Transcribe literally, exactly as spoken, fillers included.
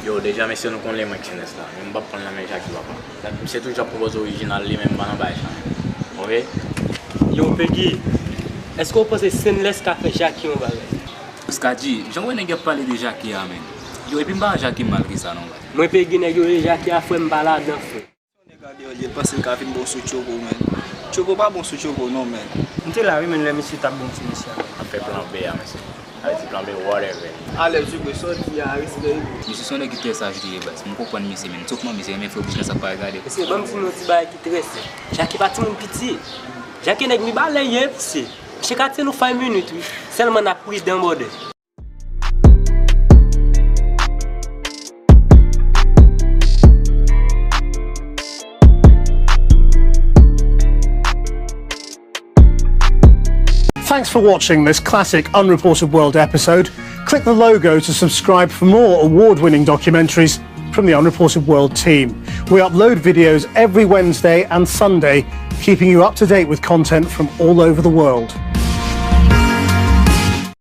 Yo, deja mesye, nou konnen mwen k Senlès la, men m p ap pran l nan men Jackie, papa. Dat misye toujou ap pwopoze orijinal li, men m pa nan bagay sa menm. Oke? Yo, Peggy, èske w panse Senlès ka fè Jackie yon bagay? Skady, jan w wè nèg y ap pale de Jackie a, menn. Yo, epi m pa wè Jackie mal ke sa non, baz. Mwen, Peggy, nèg yo rele Jackie a, frè m, pa ladan, frè. Nèg la deyò, li panse l ka vin bon sou Tchoko, menn. Tchoko pa bon sou Tchoko non, menn. M te la wi, menn, lè misye t ap bon sou misye a. Ap fè plan B a, mesye. Sa vle di plan B, whatever. Alèz wi, bro, sa w di a, respè wi, bro. Misye se yon nèg ki trè saj li ye, baz. M konprann misye, menn. Sòlman misye renmen fè bouch nan sa k pa regade. Mesye, ban m di nou yon ti bagay ki trè senp. Jackie pa timoun piti. Jackie nèg Mibalè ye, mesye. Misye ka tire nou five minutes wi. Sèlman n ap pridan, brother. Thanks for watching this classic Unreported World episode. Click the logo to subscribe for more award winning documentaries from the Unreported World team. We upload videos every Wednesday and Sunday, keeping you up to date with content from all over the world.